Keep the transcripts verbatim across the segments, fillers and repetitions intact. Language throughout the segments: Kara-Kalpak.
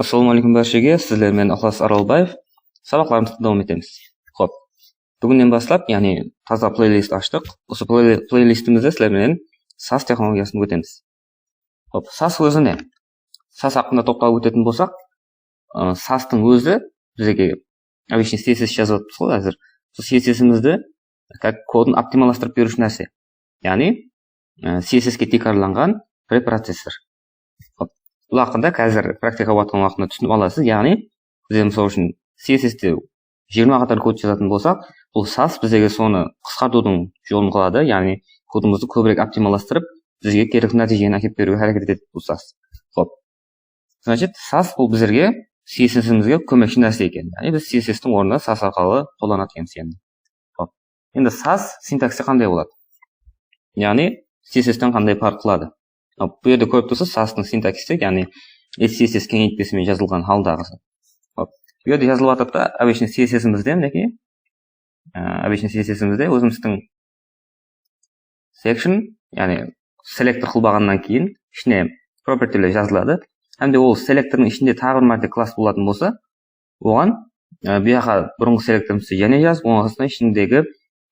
Assalamu aleykum bárshege, sizler menen Iqlas Aralbaev. Sabaqlarımızdı dawam etemiz. Xop, búginnen baslap, yaǵnıy taza pleylist ashtıq. Usı pley-, pleylistimizde sizler menen saas texnologiyasın ótemiz. Xop, saas ózi ne? Saas haqqında toqtalap ótetin bolsaq, ı, saastıń ózi bizge обычный C S S jazıp atırmız ǵoy házir. Sol C S S-imizdi как kodın optimallastırıp beriwshi nárse. Yaǵnıy, ı, C S S-ke tiykarlanǵan preprocessor. Xop, bul haqqında házir praktika bolıp atırǵan waqtında túsinip alasız. Yaǵnıy, biz, mısal ushın, C S S-te jigirma qatar kod jazatın bolsaq, bul saas bizge sonı qısqartıwdıń jolın qıladı. Yaǵnıy, kodımızdı kóbirek optimallastırıp, bizge kerekli nátiyjeni ákelip beriwge háreket etedi bul saas. Xop. Значит, saas bul bizlerge C S S-imizge kómekshi nárse eken. Yaǵnıy, biz C S S-tiń ornına saas arqalı qollanatırmız endi. Xop. Endi saas sintaksisi qanday boladı? Yaǵnıy, C S S-ten qanday parq qıladı? Xop, bul jerde kórip tursız, saastıń sintaksisi, yaǵnıy, S C S S keńeytpesi menen jazılǵan haldaǵısı. Xop, bul jerde jazılıp atırıptı, обычный C S S-imizde, minekey, ı, обычный C S S-imizde ózimizdiń section, yaǵnıy selektor qılbaǵannan keyin ishine propertiler jazıladı. Hám de ol selektordıń ishinde taǵı bir márte klass bolatın bolsa, oǵan, e, bu jaqqa burınǵı selektorımızdı jáne jazıp, onıń astına ishindegi,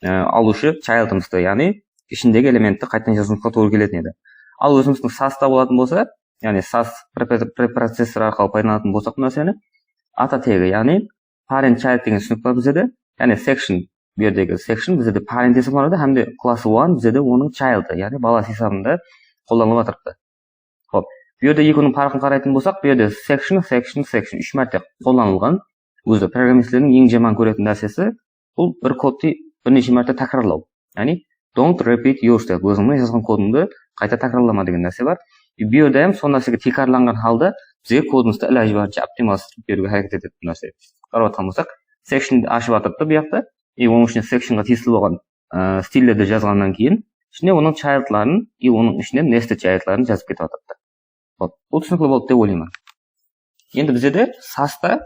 e, alıwshı childımızdı, yaǵnıy ishindegi elementti qaytadan jazıwımızǵa tuwrı keletin edi. Al ózimizdiń saasta bolatın bolsa, yaǵnıy saas pre-, preprocessor arqalı paydalanatın bolsaq bul nárseni, ata tegi, yaǵnıy parent child degen túsinik bar bizde de. Yaǵnıy section, bul jerdegi section bizde de parent esaplanadı hám de klası one bizde de onıń childı, yaǵnıy balası esabında qollanılıp atırıptı. Xop, bul jerde ekewiniń parqın qaraytın bolsaq, bul jerde section, section, section úsh márte qollanılǵan. Ózi programmistlerdiń eń jaman kóretin nársesi, bul bir kodtı bir neshe márte tákirarlaw. Yaǵnıy, don't repeat yourself, ózińniń jazǵan kodıńdı qayta tákirarlama degen nárse bar. E, bul jerde hám sol nársege tiykarlanǵan halda bizge kodımızdı ilajı barınsha optimallastırıp beriwge háreket etedi bul nárse. Qarap atırǵan bolsaq, section ashıp atırıptı bul jaqta. E, onıń ishine sectionǵa tiyisli bolǵan, ı, stillerdi jazǵannan keyin, ishine onıń childların, e, onıń ishine nested childların jazıp ketip atırıptı. Xop, bul túsinikli boldı dep oylayman. Endi bizde de saasta,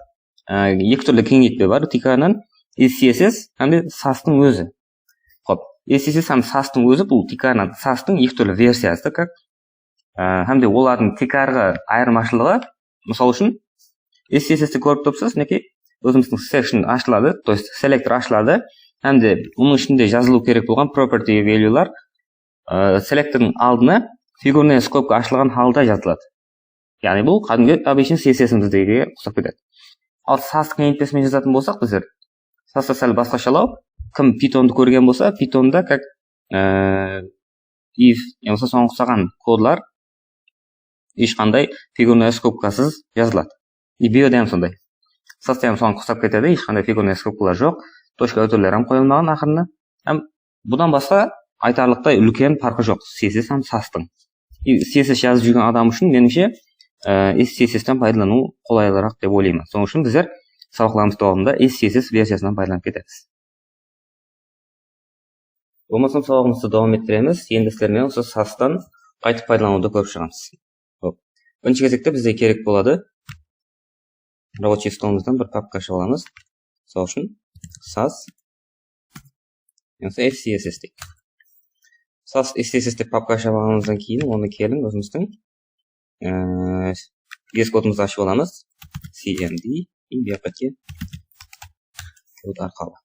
e, eki túrli keńeytpe bar, tiykarınan S C S S hám de saastıń ózi. Xop, S C S S hám saastıń ózi bul tiykarınan saastıń eki túrli versiyası, как, e, hám de olardıń tiykarǵı ayırmashılıǵı, mısal ushın, S C S S-ti kórip turıpsız, minekey, ózimizdiń section ashıladı, то есть selektor ashıladı, hám de onıń ishinde jazılıw kerek bolǵan property valuelar, e, selektordıń aldına figurnaya skobka ashılǵan halda jazıladı. Yaǵnıy, bul qádimgi обычный C S S-imizdegige uqsap ketedi. Al saastı keńeytpesi menen jazatın bolsaq bizler, saasta sál basqashalaw, kim Pythondı kórgen bolsa, Pythonda как, e, if yamasa soǵan uqsaǵan kodlar hesh qanday figurnaya skobkasız jazıladı. I bul jerde hám sonday. Saasta hám soǵan uqsap ketedi, hesh qanday figurnaya skobkalar joq. Tochka útirleri hám qoyılmaǵan aqırına. Hám budan basqa aytarlıqtay úlken parqı joq C S S hám saastıń. I C S S jazıp júrgen adam ushın, menińshe, e, S C S S-ten paydalanıw qolaylıraq dep oylayman. Sonıń ushın bizler sabaqlarımız dawamında S C S S versiyasınan paydalanıp ketemiz. Bolmasam sabaǵımızdı dawam ettiremiz. Endi sizler menen usı saastan qaytıp paydalanıwdı kórip shıǵamız. Xop. Birinshi gezekte bizge kerek boladı рабочий stolımızdan bir papka ashıp alamız. Mısal ushın, saas yamasa S C S S deyik. Saas S C S S dep papka ashıp alǵanımızdan keyin, onı keliń ózimizdiń, e, V S kodımızdı ashıp alamız. C M D, i bu jaqqa ke-, kod arqalı.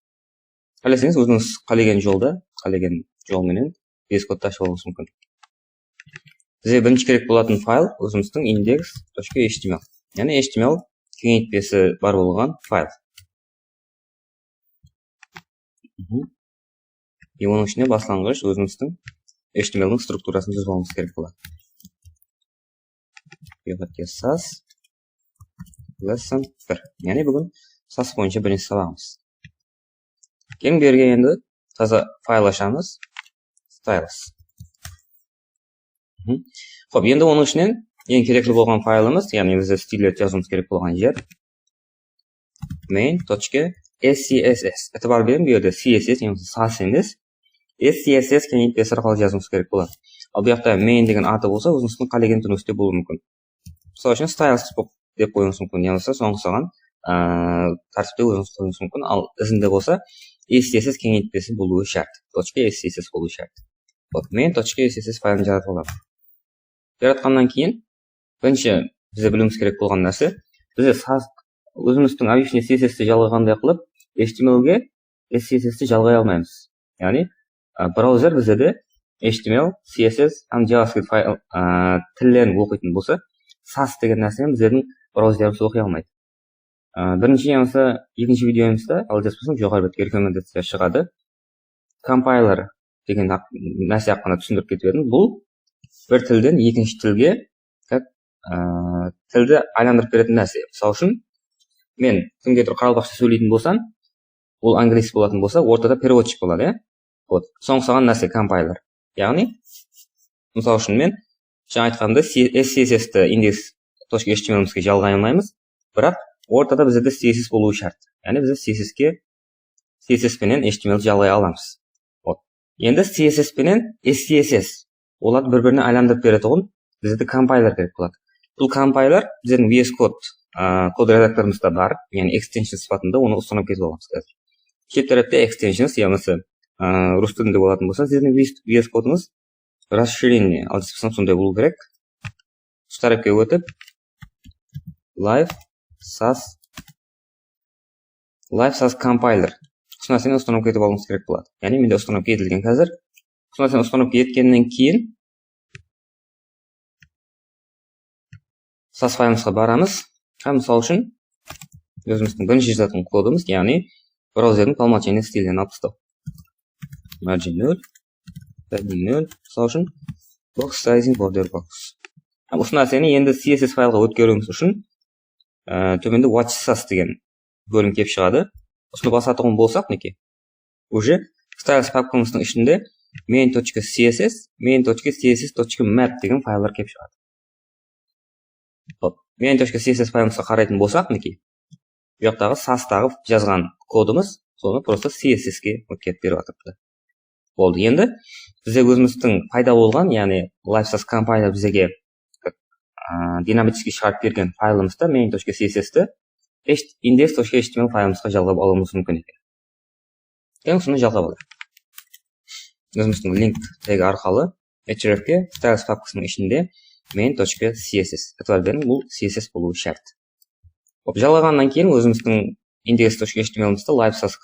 Qáleseńiz, ózińiz qálegen jolda, qálegen jol menen V S kodtı ashıp alıwıńız múmkin. Bizge birinshi kerek bolatın fayl ózimizdiń index точка H T M L, yaǵnıy H T M L keńeytpesi bar bolǵan fayl. Mhm. E, onıń ishine baslanǵısh ózimizdiń H T M L-diń strukturasın jazıp alıwımız kerek boladı. Bul jaqqa saas lesson bir. Yaǵnıy búgin saas boyınsha birinshi sabaǵımız. Keliń, bul jerge endi taza fayl ashamız. Styles. Mhm. Xop, endi onıń ishinen eń kerekli bolǵan faylımız, yaǵnıy bizde stillerdi jazıwımız kerek bolǵan jer. Main точка S C S S. Itibar beriń, bul jerde C S S, yaǵnıy saas emes. S C S S keńeytpesi arqalı jazıwımız kerek boladı. Al, bul jaqta main degen atı bolsa, ózińizdiń qálegen túrińizde bolıwı múmkin. Mısal ushın, styles dep qoyıwıńız múmkin, yamasa soǵan uqsaǵan, ıı, tártipte ózińiz qoyıwıńız múmkin. Al, izinde bolsa S C S S keńeytpesi bolıwı shárt. Точка S C S S bolıwı shárt. Вот, main точка S C S S faylın jaratıp alamız. Jaratqannan keyin, birinshi bizde biliwimiz kerek bolǵan nárse, Bizde sas, ózimizdiń обычный C S S ti jalǵaǵanday qılıp, H T M L ge C S S ti jalǵay almaymız. Yaǵnıy, a, brauzer bizde de H T M L, C S S hám JavaScript fayl, a, tillerin oqıytın bolsa, sas degen nárseni bizlerdiń brauzerimiz oqıy almaydı. A, birinshi yamasa ekinshi videomızda, alajaspasań, joqarı betke rekomendaciya shıǵadı. Compiler degen haq-, nárse haqqında túsindirip ketip edim. Bul bir tilden ekinshi tilge, как, a, tildi aylandırıp beretin nárse. Mısal ushın, men kimgedur qaraqalpaqsha sóyleytin bolsam, ol angliyskiy bolatın bolsa, ortada переводчик boladı, ya? Вот. Soń usaǵan nárse compiler. Yaǵnıy, mısal ushın, men jańa aytqanımday, C-, C S S ti index точка H T M L imizge jalǵay almaymız. Biraq ortada bizde C S S bolıwı shárt. Yaǵnıy bizde C S S ke, C S S penen H T M L jalǵay alamız. Вот. Endi C S S penen C S S, olardı bir-birine aylandırıp beretuǵın bizde compiler kerek boladı. Bul compiler bizlerdiń V S Code, a, kod redaktorımızda bar, yaǵnıy extension sıpatında onı ustanıp ketip alamız házir. Shet tárepte extensions yamasa, a, rus tilinde bolatın bolsa, sizlerdiń V S, V S Code'ıńız расширение, alajaspasań, sonday bolıwı kerek. Usı tárepke ótip, live sas, live sas compiler. Usı nárseni ustanıp ketip alıwıńız kerek boladı. Yaǵnıy mende ustanıp ketilgen házir. Usı nárseni ustanıp etkennen keyin sas faylımızǵa baramız. Hám, mısal ushın, ózimizdiń birinshi jazatuǵın kodımız, yaǵnıy brauzerdiń по умолчанию stilin alıp taslaw. Margin nol, padding nol, mısal ushın, box sizing border box. Hám usı nárseni endi C S S faylǵa ótkeriwimiz ushın, e, tómende Watch Sas degen bólim kelip shıǵadı. Usını basatuǵın bolsaq, minekey, уже styles papkamızdıń ishinde main точка C S S, main точка C S S точка map degen fayllar kelip shıǵadı. Hop, main точка C S S faylımızǵa qaraytın bolsaq, minekey, bu jaqtaǵı sastaǵı jazǵan kodımız, sonı просто C S S ke ótkerip berip atırıptı. Boldı. Endi bizge ózimizdiń payda bolǵan, yaǵnıy live sas compiler bizge, a, dinamический shıǵarıp bergen faylımızdı, main точка C S S ti, index точка H T M L faylımızǵa jalǵap alıwımız múmkin eken. Keyin usını jalǵap alayıq. Ózimizdiń link tegi arqalı hrefke styles papkasınıń ishinde main точка C S S. Itibar beriń, bul C S S bolıwı shárt. Hop, jalǵaǵannan keyin ózimizdiń index точка H T M L imizdi live sas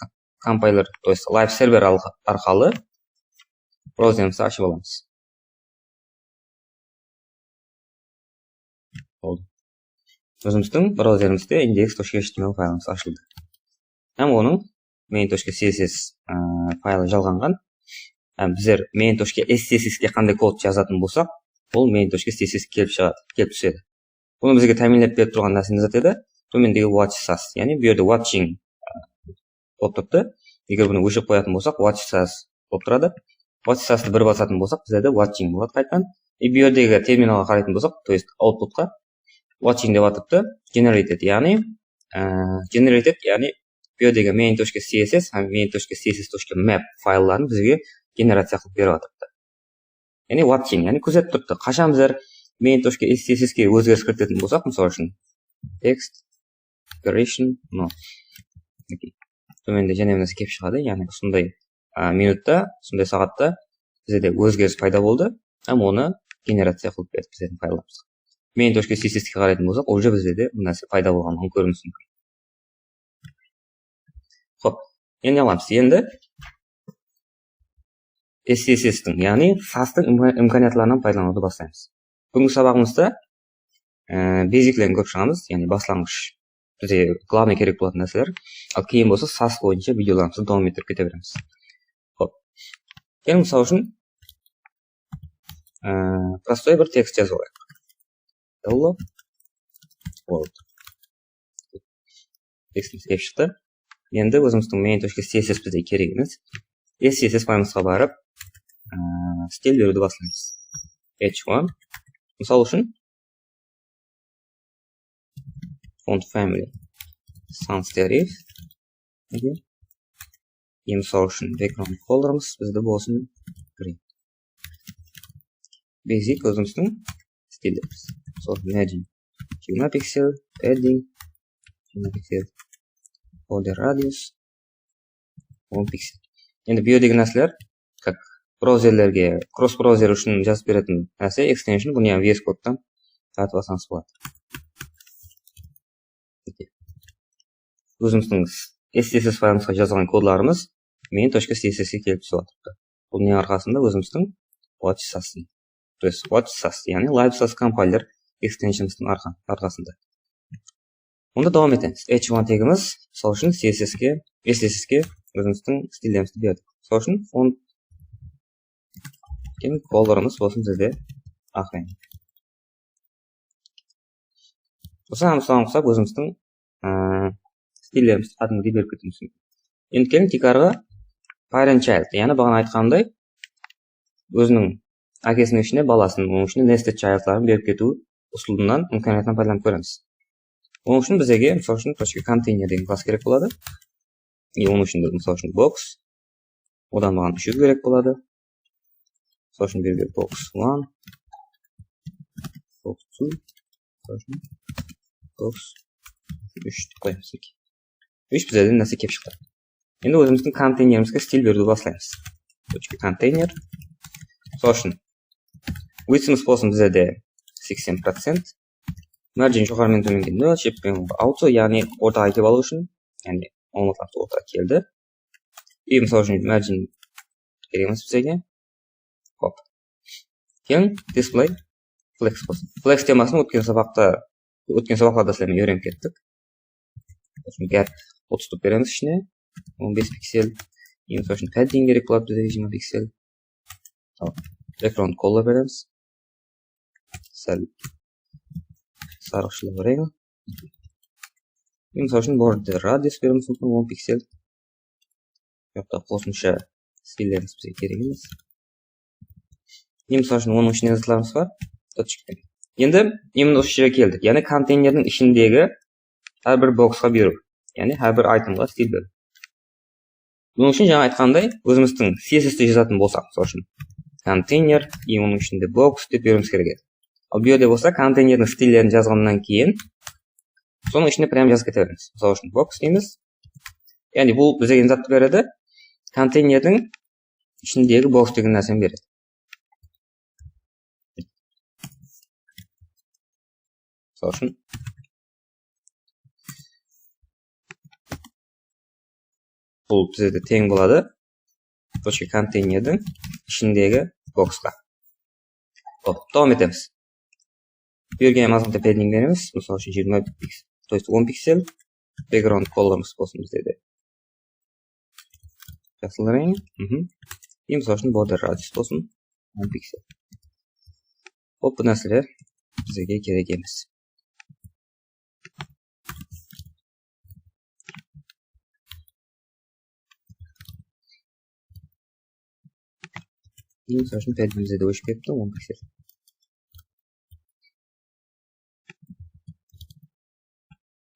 compiler, то есть live server arqa-, arqalı brauzerimizdi ashıp alamız. Boldı. Ózimizdiń brauzerimizde index точка H T M L faylımız ashıldı. Hám onıń main точка C S S, ı, faylı jalǵanǵan. Hám bizler main точка C S S ke qanday kod jazatın bolsaq, ol main точка C S S kelip shıǵadı, kelip túsedi. Bunı bizge támiyinlep berip turǵan nársemiz zat edi, tómendegi Watch Sas, yaǵnıy bu jerde watching, ı, bolıp turıptı. Eger bunı óshirip qoyatın bolsaq, Watch Sas bolıp turadı. Watch Sastı bir basatın bolsaq, bizlerde watching boladı qaytadan. E, bu jerdegi terminalǵa qaraytın bolsaq, то есть outputqa watching dep atırıptı, generated, yaǵnıy, e, generated, yaǵnıy bu jerdegi main точка C S S hám main точка C S S точка map faylların bizge generaciya qılıp berip atırıptı. Yaǵnıy watching, yaǵnıy kórsetip turıptı. Qashan bizler main точка C S S ke ózgeris kiritetin bolsaq, mısal ushın, text decoration no. Okey. Tómende jáne bir nárse kelip shıǵadı. Yaǵnıy usınday, a, minutta, usınday saǵatta bizde ózgeris payda boldı. Hám onı generaciya qılıp berdi bizlerdiń fayllarımızǵa. Main точка C S S ke qaraytın bolsaq, уже bizde de bul nárse payda bolǵanlıǵın kóriwimiz múmkin. Hop, endi alamız. Endi C S S tiń, yaǵnıy sastıń imka-, imkaniyatlarınan paydalanıwdı baslaymız. Búgingi sabaǵımızda, e, basiclerin kórip shıǵamız, yaǵnıy baslanǵısh, bizge glavnıy kerek bolatuǵın nárseler. Al keyin bolsa sas boyınsha videolarımızdı dawam ettirip kete beremiz. Hop. Keliń, mısal ushın, e, prostoy bir tekst jazıp alayıq. Hello world. Tekstimiz kelip shıqtı. Endi ózimizdiń main точка C S S bizge kerek emes. C S S faylımızǵa barıp, ıı, stil beriwdi baslaymız. H one. Mısal ushın, font family sans serif. Okey. Em, mısal ushın, background colorımız bizde bolsın green. Basic ózimizdiń stillerimiz. Sol margin jigirma piksel, padding jigirma piksel, border radius on piksel. Endi bu jerdegi nárseler, как, brauzerlerge, cross brauzer ushın jazıp beretin nárse, extension, bunı yaǵnıy V S Code-tan tartıp alsańız boladı. ózimizdiń S C S S faylımızǵa jazǵan kodlarımız main точка C S S ke kelip túsip atırıptı. Bul ne arqasında? Ózimizdiń Watch Sass, то есть Watch Sass, yaǵnıy Live Sass compiler extensionımızdıń arqa-, arqasında. Onda dawam etemiz. H one tegimiz, mısal ushın, C S S ke, S C S S ke ózimizdiń stillerimizdi berdik. Mısal ushın, font, keyin colorımız bolsın bizde aq reń. Usı hám usıǵan uqsap ózimizdiń, ıı, stillerimizdi qádimgidey berip ketiwimiz múmkin. Endi keliń, tiykarǵı parent child, yaǵnıy baǵana aytqanımday, óziniń ákesiniń ishine balasın, onıń ishine nested childların berip ketiw usılınan, imkaniyatından paydalanıp kóremiz. Onıń ushın bizlerge, mısal ushın, точка container degen klass kerek boladı. E, onıń ishinde, mısal ushın, box. Odan maǵan úshew kerek boladı. Mısal ushın, bu jerge box one, box two, mısal ushın, box úsh dep qoyamız. Úsh bizlerden nárse kelip shıqtı. Endi ózimizdiń konteynerimizge stil beriwdi baslaymız. Точка container. Mısal ushın, widthimiz bolsın bizlerde seksen procent. Margin joqarı menen tómenge nol, shep penen auto, yaǵnıy ortaǵa kelip alıw ushın, yaǵnıy ońlatlamız ortaǵa keldi. I, mısal ushın, margin kerek emes bizlerge. Hop. Keyin display flex bolsın. Flex temasın ótken sabaqta, ótken sabaqlarda sizler menen úyrenip kettik. Gap otız tup beremiz ishine. On bes piksel. I, mısal ushın, padding kerek boladı bizlerge, jigirma piksel. Al, background color beremiz. Sál sarıqshılıq reń. I, mısal ushın, border radius beriwimiz múmkin, on piksel. Bu jaqta qosımsha stillerimiz bizge kerek emes. I, mısal ushın, onıń ishinde zatlarımız bar. Точка. Endi, именно usı jerge keldik. Yaǵnıy, konteynerdiń ishindegi hár bir boksqa buyırıw. Yaǵnıy, hár bir itemǵa stil beriw. Bunıń ushın, jańa aytqanımday, ózimizdiń C S S te jazatın bolsaq, mısal ushın, konteyner, i onıń ishinde boks dep beriwimiz kerek edi. Al, bu jerde bolsa konteynerdiń stillerin jazǵannan keyin, sonıń ishine прям jazıp kete beremiz. Mısal ushın, boks deymiz. Yaǵnıy, bul bizge ne zattı beredi? Konteynerdiń ishindegi boks degen nárseni beredi. Mısal ushın, bul bizde teń boladı точка konteynerdiń ishindegi boksqa. Hop, dawam etemiz. Bu jerge hám azǵantay padding beremiz. Mısal ushın, jigirma piksel, то есть on piksel. Background colorımız bolsın bizde de jasıl reń. Mhm. I, mısal ushın, border radius bolsın on piksel. Hop, bu nárseler bizlerge kerek emes. I, mısal ushın, paddingimiz de óship ketti, on piksel.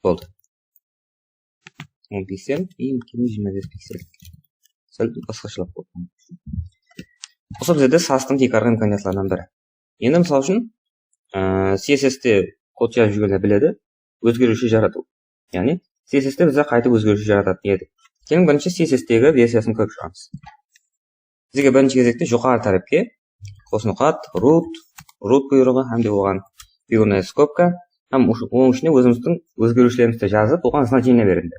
Boldı. On piksel, i keyin jigirma bes piksel. Sál basqashalap qoydım. Usı bizde Sasstıń tiykarǵı imkaniyatlarınan biri. Endi, mısal ushın, ıı, C S S te kod jazıp júrgenler biledi, ózgeriwshi jaratıw. Yaǵnıy, C S S te bizler qaytıp ózgeriwshi jaratatın edik. Keliń, birinshi C S S tegi versiyasın kórip shıǵamız. Bizge birinshi gezekte joqarı tárepke qosnoqat, root, root buyrıǵı hám de oǵan figurная skobka hám ush-, onıń ishine ózimizdiń ózgeriwshilerimizdi jazıp, oǵan значение berildi.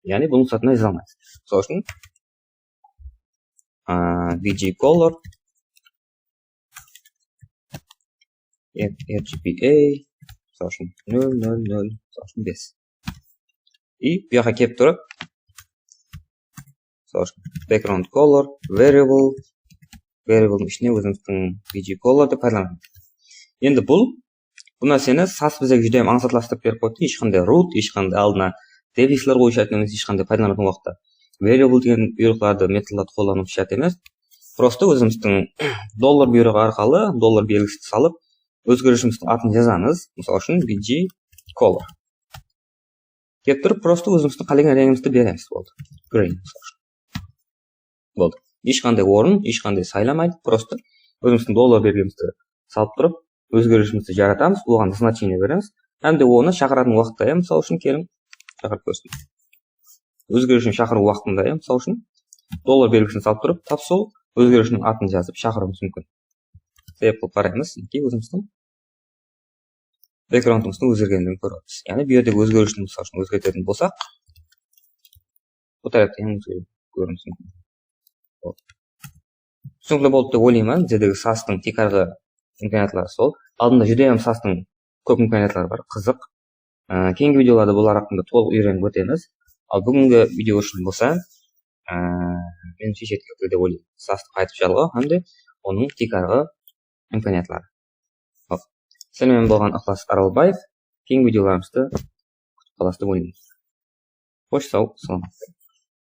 Yaǵnıy, bunıń sırtına jaza almaymız. Mısal ushın, a, B G color, R G B A, mısal ushın, nol, nol, nol, mısal ushın, bes. I bu jaqqa kelip turıp, mısal ushın, background color, variable, variabledıń ishine ózimizdiń B G color dep paydalanamız. Endi bul, bu nárseni Sass bizlerge júdá hám ańsatlastırıp berip qoydı. Hesh qanday root, hesh qanday aldına devisler qoyıw shárt emes, hesh qanday paydalanatuǵın waqıtta variable degen buyrıqlardı, metodlardı qollanıw shárt emes. Prosto ózimizdiń dollar buyrıǵı arqalı dollar belgisin salıp, ózgeriwshimizdiń atın jazamız. Mısal ushın, B G color. Kelip turıp, prosto ózimizdiń qálegen reńimizdi beremiz, boldı. Green, mısal ushın. Boldı. Hesh qanday orın, hesh qanday saylamaydı, prosto ózimizdiń dollar belgimizdi salıp turıp, ózgeriwshimizdi jaratamız, oǵan значение beremiz. Hám de onı shaqıratın waqıtta, ya, mısal ushın, keliń, shaqırıp kórsin. Ózgeriwshini shaqırıw waqtında, ya, mısal ushın, dollar belgisin salıp turıp, tap sol ózgeriwshiniń atın jazıp shaqırıwımız múmkin. Save qılıp qaraymız, minekey, ózimizdiń backgroundımızdıń ózgergenligin kórip atırmız. Yaǵnıy, bu jerdegi ózgeriwshini, mısal ushın, ózgertetin bolsaq, Sol tárepte hám ótkerip kóriwimiz múmkin. Hop. Túsinikli boldı dep oylayman, bizdegi sastıń tiykarǵı imkaniyatları sol. Aldında júdá hám sastıń kóp imkaniyatları bar, qızıq. Á, keyingi videolarda bular haqqında tolıq úyrenip ótemiz. Al búgingi video ushın bolsa, á, menimshe, jetkilikli dep oylayman. Sastı qaytıp jalǵaw hám de onıń tiykarǵı imkaniyatları. Hop. Sizler menen bolǵan Iqlas Aralbaev. Keyingi videolarımızdı kútip qalasız dep oylayman. Xosh, saw, salamat.